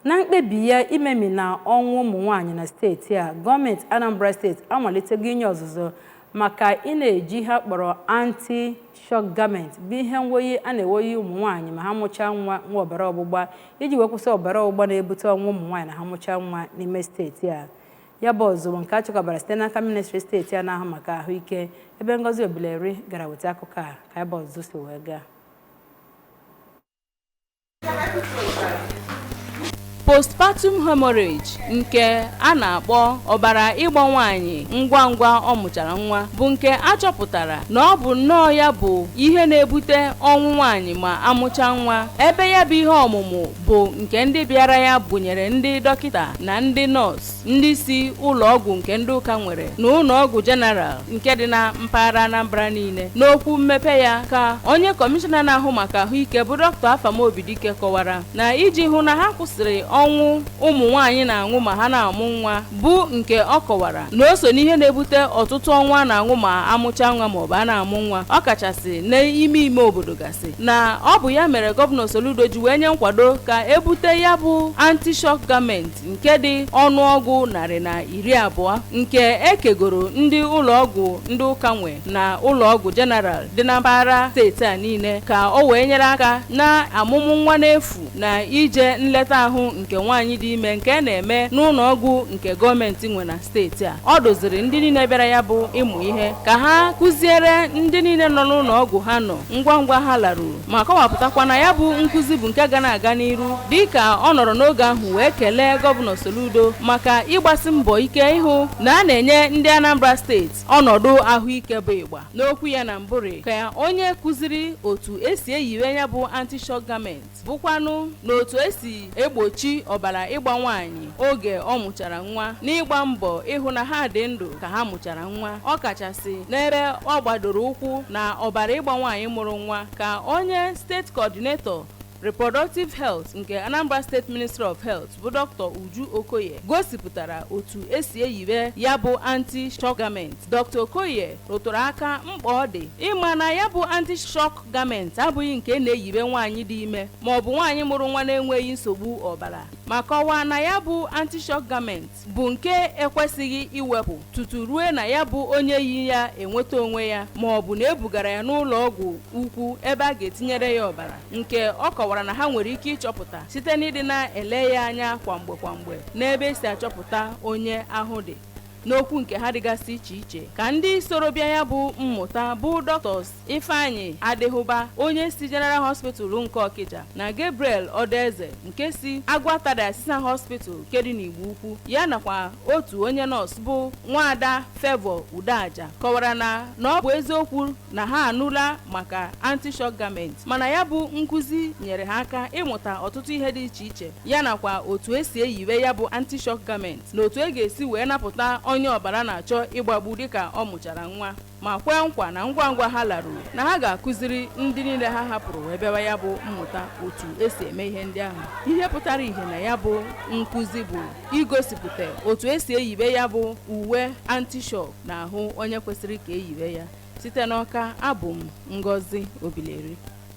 Na mkpebi ya imemina ọnwụ ụmụ nwaanyị na steeti a, gọọmenti Anambra Steeti amalitego inye ọzụzụ maka ị na-eji ihe a kpọrọ anti-shock garment, bụ ihe nwoyi a na-ewoyi ụmụ nwaanyị ma ha mụchaa nwa nwa ọbara ọgbụgba, iji wee kwụsị ọbara ọgbụgba na-ebute ọnwụ ụmụ nwaanyị na ha mụchaa nwa n'ime steeti a. Ya bụ ọzụzụ nke a chịkọbara site n'aka ministri steeti a na-ahụ maka ahụike, ebe Ngozi Obileri gara weta akụkọ a ka ya bụ ọzụzụ si wee gaa. Postpartum hemorrhage, nke a na-akpọ ọbara ịgba nwaanyị ngwa ngwa ọ mụchara nwa, bụ nke a chọpụtara na ọ bụ nnọọ ya bụ ihe na-ebute ọnwụ nwaanyị ma amụcha nwa. Ebe ya bụ ihe ọmụmụ bụ nke ndị bịara ya gụnyere ndị dọkịta na ndị nọọsụ, ndị si ụlọọgwụ nke ndị ụka nwere na ụlọọgwụ general nke dị na mpaghara Anambra niile. N'okwu mmepe ya ka onye kọmishọna na-ahụ maka ahụike, bụ Dr. Afam Obidike, kọwara na iji hụ na ha kwụsịrị ọnwụ ụmụ nwaanyị na-anwụ ma ha na-amụ nwa, bụ nke ọ kọwara na o so n'ihe na-ebute ọtụtụ ọnwụ a na-anwụ ma amụcha nwa maọbụ a na-amụ nwa, ọkachasị n'ime ime obodo gasị, na ọ bụ ya mere Gọvanọ Soludo ji wee nye nkwado ka ebute ya bụ anti-shock garment nke dị ọnụọgụ 120, nke ekegoro ndị ụlọọgwụ ndị ụka nwe na ụlọọgwụ general dị na mpaghara steeti a niile, ka o wee nyere aka na amụmụ nwa n'efu na ije nleta ahụ nke nwaanyị dị ime nke a na-eme n'ụlọọgwụ nke gọọmenti nwe na steeti a. Ọ doziri ndị niile bịara ya bụ ịmụ ihe ka ha kụziere ndị niile nọ n'ụlọ ọgwụ ha nọ ngwa ngwa ha laruru, ma kọwapụtakwa na ya bụ nkụzi bụ nke ga na-aga n'iru. Dịka ọ nọrọ n'oge ahụ wee kelee Gọvanọ Soludo maka ịgbasi mbọ ike ịhụ na a na-enye ndị Anambra Steeti ọnọdụ ahụike bụ ịgba. N'okwu ya na mbụrị ka onye kụziri otu esi eyiwe ya bụ anti-shock garment, bụkwanụ na otu esi egbochi ọbara ịgba nwaanyị oge ọ mụchara nwa, n'ịgba mbọ ịhụ na ha dị ndụ ka ha mụchara nwa, ọ kachasị n'ebe ọ gbadoro ụkwụ na ọbara ịgba nwaanyị mụrụ nwa, ka onye steeti coordinator reproductive health nke Anambra State Ministry of Health, bụ Dr. Uju Okoye, gosipụtara otu esi eyiwe ya bụ anti-shock garment. Dr. Okoye rụtụrụ aka mkpa ọ dị ịma na ya bụ anti-shock garment abụghị nke na-eyiwe nwaanyị dị ime ma ọ bụ nwaanyị mụrụ nwa na-enweghị nsogbu ọbara, ma kọwaa na ya bụ anti-shock garment bụ nke ekwesịghị iwepụ tutu rue na ya bụ onye yi ya enweta onwe ya, ma ọ bụ na ebugara ya n'ụlọ ọgwụ ukwu ebe a ga-etinyere ya ọbara, nke ọ kọwara na ha nwere ike ịchọpụta site n'ịdị na-ele ya anya kwa mgbe kwa mgbe n'ebe esi achọpụta onye ahụ dị. N'okwu nke ha dịgasị iche iche ka ndị soro bịa ya bụ mmụta, bụ Doctors Ifeanyị Adịhụba, onye si General Hospital nke Ọkịja, na Gabriel Ọdaeze, nke si Agụata Diocesan Hospital nke dị n'Igbo Ukwu, ya nakwa otu onye nọọsụ bụ Nwaada Favour Udeaja, kọwara na ọ bụ eziokwu na ha anụla maka anti-shock garment, mana ya bụ nkụzi nyere ha aka ịmụta ọtụtụ ihe dị iche iche, ya nakwa otu esi eyiwe ya bụ anti-shock garment na otu e ga-esi wee napụta onye ọbara na-achọ ịgbagbu dịka ọ mụchara nwa, ma kwee nkwa na ngwa ngwa ha laruru na ha ga-akụziri ndị niile ha hapụrụ wee bịawa ya bụ mmụta otu esi eme ihe ndị ahụ. Ihe pụtara ìhè na ya bụ nkụzi bụ igosipụta otu esi eyibe ya bụ uwe anti-shock na ahụ onye kwesịrị ka eyibe ya. Site n'Ọka, abụ m Ngozi Obileri.